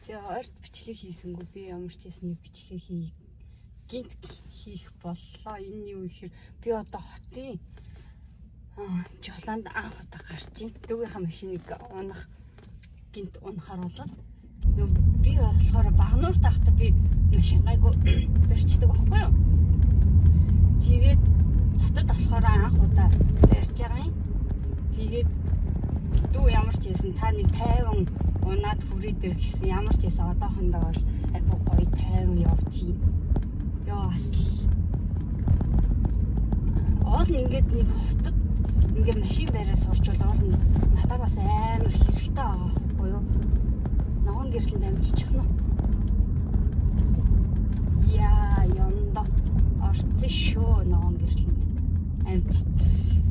За, ойрт бичлэг хийсэнгүү би ямар ч ясны бичлэг хий гинт хийх боллоо. Энэ юу гэхээр би одоо хотын жолоонд анх удаа гарч ийн. Дүүгийнхаа машиныг унах гинт унахаар болоод нөө би болохоор Багануур тахта би машин гайгүй барьчдаг байхгүй юу? Тэгээд хотод болохоор анх удаа барьж байгаа юм. Тэгээд дүү ямар ч хэлсэн та нэг 50 унаад хүрээ дэр гэсэн, ямар ч хэлсэн одоохондоо бол айгу гоё 50 явж юм. Йоо, бас л уул нь ингээд нэг хотод ингээд машин бариа сурчвал уул нь надад бас амар хэрэгтэй байгаа байхгүй юу? Ногоон гэрлэнд амжичихно. Яа, ёндо орцсон шүү, ногоон гэрлэнд амжицсан.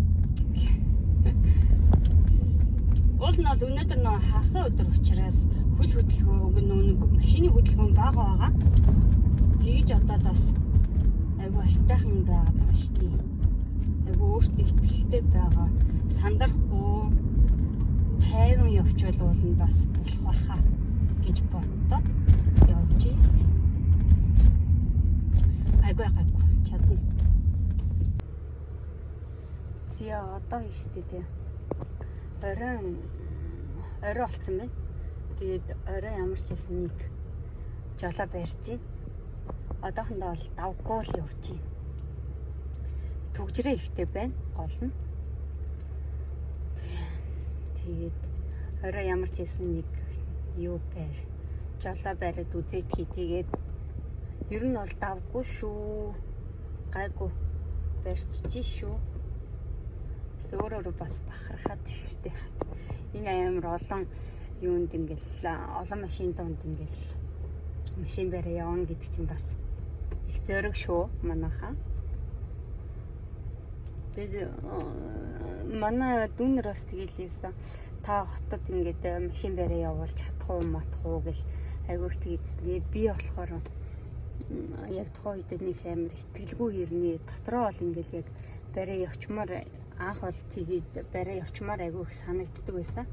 Уул нь бол өнөөдөр нөгөө хагасаа өдөр учраас хөл хөдөлгөөн нөгөө нэг машины хөдөлгөөн бага байгаа. Тэгж одоо бас айгу айтайхан байгаад байгаа шүү дээ. Айгу өөртөө итгэлтэй байгаа. Сандрахгүй 50 явчвал уул нь бас болох байхаа гэж боддоо явж. Айгу гайгүй чадна. Зя, одоо шүү дээ. Оройн орой болцсон байна. Тэгээд орой ямар ч хэлсэн нэг жолоо барьж байна. Одоохондоо бол давгүй л явж байна. Түгжрээ ихтэй байна гол нь. Тэгээд орой ямар ч хэлсэн нэг юу байр. Жолоо бариад үзээдхий. Тэгээд ер нь бол давгүй шүү. Гайгүй барьчих шүү. Өөр өөрөө бас бахархаад штэ. Энэ амар олон юунд ингээл олон машин дунд ингээл машин бариа явна гэдэг чинь бас их зориг шүү манайхаа. Тэгээд манай дүүнер бас тэгэлээсэн. Та хотод ингээд машин бариа явуул чадах уу, матах уу гэл айгүйх тэгээдсэн. Би болохоор яг тухайн үед нэг амар итгэлгүй хэрнээ, дотроо бол ингээл яг бариа явчмаар анх бол тэгээд бариа явчмаар айгүй их санагддаг байсан.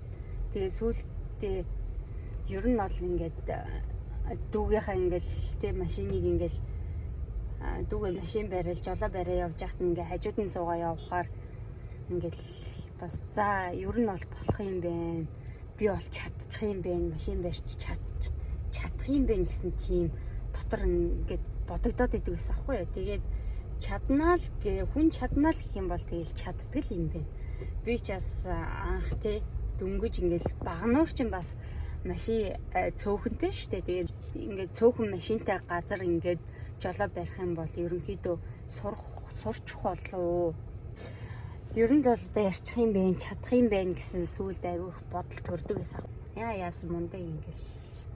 Тэгээд сүүлдээ ер нь бол ингээд дүүгийнхаа ингээл тэг машиныг ингээл дүүгээ машин бариал жолоо бариа явж байхад ингээ хажууд нь суугаа явхаар ингээл бас за ер нь бол болох юм байна. Би бол чадчих юм байна. Машин барьч чадах юм байна гэсэн тийм дотор ингээд бодогдоод идэг байсан аахгүй юу. Тэгээд чаднаа л хүн чаднаа л гэх юм бол тэгэл чаддаг л юм байна. Би ч бас анх те дөнгөж ингээл Багануур чинь бас машин цөөхөнтэй шүү дээ. Тэгээд ингээд цөөхөн машинтай газар ингээд жолоо барих юм бол ерөнхийдөө сурчих болов. Ер нь бол барьчих юм байна, чадах юм байна гэсэн сүулт айгүйх бодол төрдөг байсан. Яа, яасан мундаг ингээл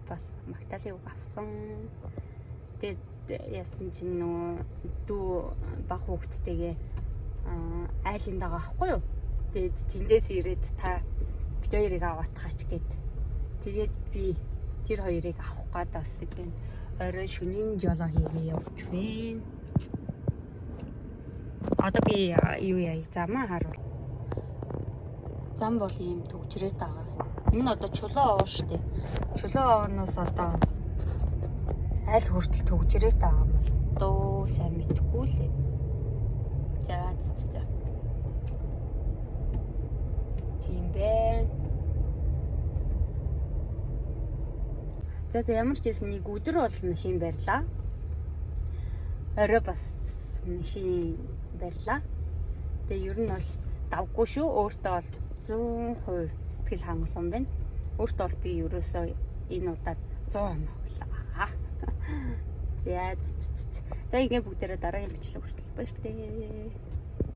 бас магтаалыг үг авсан. Тэгээд яасан чинь нөгөө дүү баг хүүхдтэйгээ айлын байгаа байхгүй юу? Тэгээд тэндээс ирээд та бид хоёрыг аваатгаач гэд. Тэгээд би тэр хоёрыг авах гад бас гэн орой шөнийн жолоо хийгээ явж байна. Одоо би юу яа, замаа харуул. Зам бол ийм түгжрээд байгаа. Энэ одоо чулуу овоо штэ. Чулуу овооноос одоо аль хүртэл түгжрээд байгаа юм бол дөө сайн мэдэхгүй л ээ. За за. Тийм байна. За за, ямар ч байсан нэг өдөр бол машин барьлаа. Орой бас машин барьлаа. Тэгээ ер нь бол давгүй шүү. Өөртөө бол 100% сэтгэл хангалуун байна. Өөртөө бол би ерөөсөө энэ удаад 100 оноглаа. За за, ингээ бүгдээрээ дараагийн бичлэг хүртэл баяртай.